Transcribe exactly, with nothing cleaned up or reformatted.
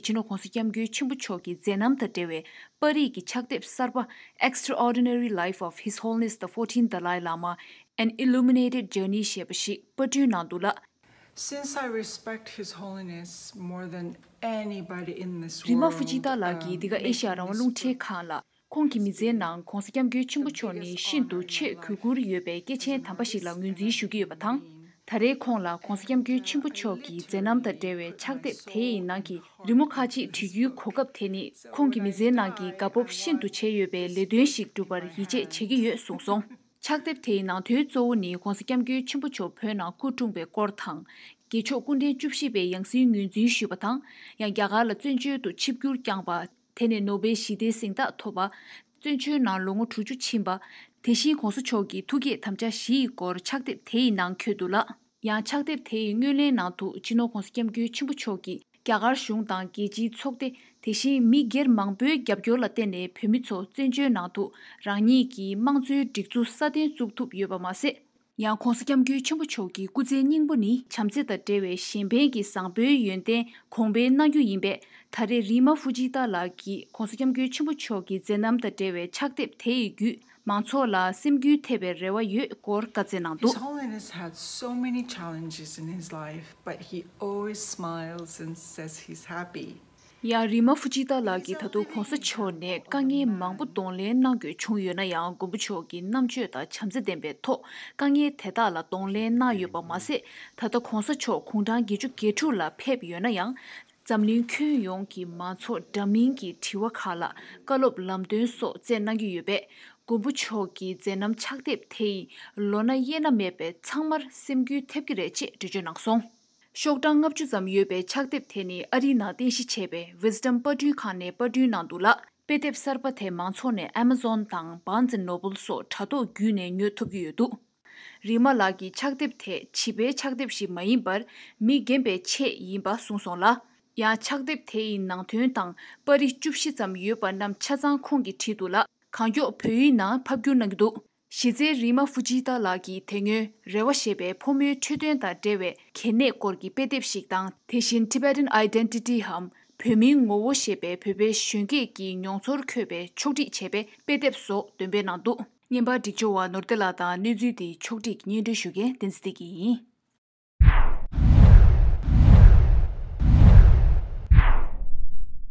སྤྱི་ནོར་༸གོང་ས་༸སྐྱབས་མགོན་ཆེན་པོ་མཆོག་གི་མཛད་རྣམ་དང་འབྲེལ་བའི་པར་རིས་ཀྱི་ཕྱག་དེབ་གསར་པ། Extraordinary Life of His Holiness the Fourteenth Dalai Lama, An Illuminated Journey ཞེས་པ་ཞིག་པར་སྐྲུན་གནང་འདུག་ལ། Since I respect His Holiness more than anybody in this world, རི་མ་ཧྥུ་ཇི་ཏཱ་ལགས་ཀྱིས་འདི་ག་ཨེ་ཤ་ཡ་རང་དབང་རླུང་འཕྲིན་ཁང་ལ། ཁོང་གི་མི་ཚེའི་ནང་༸གོང་ས་༸སྐྱབས་མགོན་ཆེན་པོ་མཆོག་ནི་ཤིན་ཏུ་ཆེས་གུས་བཀུར་ཡོད་པའི་སྐྱེས་ཆེན་དམ་པ་ཞིག་ལ་ངོས་འཛིན་ཞུ་གི་ཡོད་པ་དང་། ད་རེས་ཁོང་ལ་༸གོང་ས་༸སྐྱབས་མགོན་ཆེན་པོ་མཆོག་གི་མཛད་རྣམ་དང་འབྲེལ་བའི་ཕྱག་དེབ་དེ་ཡི་ནང་གི་རི་མོ་ཁག་ཅིག་བྲི་རྒྱུའི་གོ་སྐབས་དེ་ནི་ཁོང་གི་མི་ཚེའི་ནང་གི་དགའ་སྤོབས་ཤིན་ཏུ་ཆེ་ཡོད་པའི་ལས་དོན་ཞིག་སྒྲུབ་པར་ཡིད་ཆེས་བྱེད་ཀྱི་ཡོད་གསུངས་སོང་། ཕྱག་དེབ་དེ་ཡི་ནང་དོན་གཙོ་བོ་ནི་༸གོང་ས་༸སྐྱབས་མགོན་ཆེན་པོ་མཆོག་བོད་ནང་སྐུ་འཁྲུངས་པའི་སྐོར་དང་། རྒྱལ་མཆོག་སྐུ་ཕྲེང་བཅུ་བཞི་པའི་ཡང་སྲིད་ངོས་འཛིན་ཞུས་པ་དང་། ཡང་རྒྱ་གར་ལ་བཙན་བྱོལ་དུ་ཆིབས་བསྒྱུར་བསྐྱངས་པ། དེ་ནས་ནོ་བེལ་ཞི་བདེའི་གཟེངས་རྟགས་ཐོབ་པ། བཙན་བྱོལ་ནང་ལོ་ངོ་དྲུག་ཅུ་ཕྱིན་པ། དེ་བཞིན་༸གོང་ས་མཆོག་གི་ཐུགས་བསྐྱེད་དམ་བཅའ་བཞི་ཡི་སྐོར་ཕྱག་དེབ་དེ་ཡི་ནང་འཁོད་འདུག་ལ། ཡང་ཕྱག་དེབ་དེ་ཡི་སྔོན་གླེང་ནང་དུ་སྤྱི་ནོར་༸གོང་ས་༸སྐྱབས་མགོན་ཆེན་པོ་མཆོག་གིས་རྒྱ་གར་གཞུང་དང་རྒྱལ་སྤྱིའི་ཚོགས་སྡེ། དེ་བཞིན་མི་སྒེར་མང་པོའི་རྒྱབ་སྐྱོར་ལ་བརྟེན་ནས་བོད་མི་ཚོ་བཙན་བྱོལ་ནང་དུ་རང་ཉིད་ཀྱི་དམངས་གཙོའི་སྒྲིག་འཛུགས་སྲ་བརྟན་བཙུགས་ཐུབ་ཡོད་པ་མ་ཟད། ཡང་༸གོང་ས་༸སྐྱབས་མགོན་ཆེན་པོ་མཆོག་གི་སྐུ་ཚེའི་སྙིང་པོ་ནི་བྱམས་བརྩེ་དང་འབྲེལ་བའི་གཞན་ཕན་གྱི་བཟང་པོའི་ཡོན་ཏན་གོང་འཕེལ་གནང་རྒྱུ་ཡིན་པས། ད་རེས་རི་མ་ཧྥུ་ཇི་ཏཱ་ལགས་ཀྱིས་༸གོང་ས་༸སྐྱབས་མགོན་ཆེན་པོ་མཆོག་གི་མཛད་རྣམ་དང་འབྲེལ་བའི་ཕྱག་དེབ་དེ་ཡི་བརྒྱུད་མང་ཚོགས་ལ་སེམས་འགུལ་ཐེབས་པའི་རེ་བ་ཡོད་སྐོར་བཀའ་སྩལ་གནང་འདུག His Holiness had so many challenges in his life, but he always smiles and says he's happy. ཡང་རི་མ་ཧྥུ་ཇི་ཏཱ་ལགས་ཀྱིས་ད་དུང་༸གོང་ས་མཆོག་ནས་དཀའ་ངལ་མང་པོ་གདོང་ལེན་གནང་དགོས་བྱུང་ཡོད་ན་ཡང་། མགོན་པོ་མཆོག་གི་རྣམ་དཔྱོད་དང་བྱམས་བརྩེ་ལྡན་པའི་ཐོག་དཀའ་ངལ་དེ་དག་ལ་གདོང་ལེན་གནང་ཡོད་པ་མ་ཟད། ད་ལྟ་༸གོང་ས་མཆོག་གུང་གྲངས་བརྒྱད་ཅུ་གྱ་དྲུག་ལ་ཕེབས་ཡོད་ན་ཡང་། འཛམ་གླིང་ཁྱོན་ཡོངས་ཀྱི་མང་ཚོགས་འདྲ་མིན་གྱི་དྲི་བ་ཁག་ལ་བཀའ་སློབ་ལམ་སྟོན་སོགས་སྩལ་གནང་གི་ཡོད་པས། མགོན་པོ་མཆོག་གི་མཛད་རྣམ་ཕྱག་དེབ་དེ་ཡིས་ལོ་ན་དབྱེ་ན་མེད་པའི་ཚང་མར་སེམས་འགུལ་ཐེབས་ཀྱི་རེད་ཅེས་འགྲེལ་བརྗོད་གནང་སོང་། ཤོག་གྲངས་ལྔ་བཅུ་ཙམ་ཡོད་པའི་ཕྱག་དེབ་དེ་ནི་ཨ་རིའི་ནང་རྟེན་གཞི་བྱས་པའི་Wisdom པར་སྐྲུན་ཁང་ནས་པར་སྐྲུན་གནང་འདུག་ལ། དཔེ་དེབ་གསར་པ་དེ་མང་ཚོགས་ནས་Amazon དང་Barnes and Noble སོགས་དྲ་ཐོག་བརྒྱུད་ནས་ཉོ་ཐུབ་ཀྱི་ཡོད་འདུག་རི་མ་ལགས་ཀྱི་ཕྱག་དེབ་དེ་བྱིས་པའི་ཕྱག་དེབ་ཞིག་མ་ཡིན་པར་མི་རྒན་པའི་ཆེད་ཡིན་པ་གསུངས་སོང་ལ། ཡང་ཕྱག་དེབ་དེ་ཡི་ནང་དོན་དང་པར་རིས་བཅུ་བཞི་ཙམ་ཡོད་པ་རྣམས་ཆ་ཚང་ཁོང་གིས་བྲིས་འདུག་ལ། གང་མགྱོགས་བོད་ཡིག་ནང་ཕབ་བསྒྱུར་གནང་གི་འདུག་གཞི་རྩའི་རི་མ་ཧྥུ་ཇི་ཏཱ་ལགས་ཀྱིས་དེ་སྔོན་རེ་བ་ཞེས་པའི་ཕོ་མོའི་འཕྲོད་བསྟེན་དང་འབྲེལ་བའི་གལ་གནད་སྐོར་གྱི་དཔེ་དེབ་ཞིག་དང་། དེ་བཞིན་Tibetan Identity འམ་བོད་མིའི་ངོ་བོ་ཞེས་པའི་བོད་པའི་གཞོན་སྐྱེས་ཀྱི་མྱོང་ཚོར་འཁོད་པའི་ཕྱོགས་སྒྲིག་བྱས་པའི་དཔེ་དེབ་སོགས་འདོན་སྤེལ་གནང་འདུག་བརྙན་པར་སྒྲིག་སྦྱོར་བ་ནོར་བདེ་ལགས་དང་གནས་ཚུལ་འདི་ཕྱོགས་སྒྲིག་སྙན་སྒྲོན་ཞུ་མཁན་བསྟན་འཛིན་བདེ་སྐྱིད་ཡིན།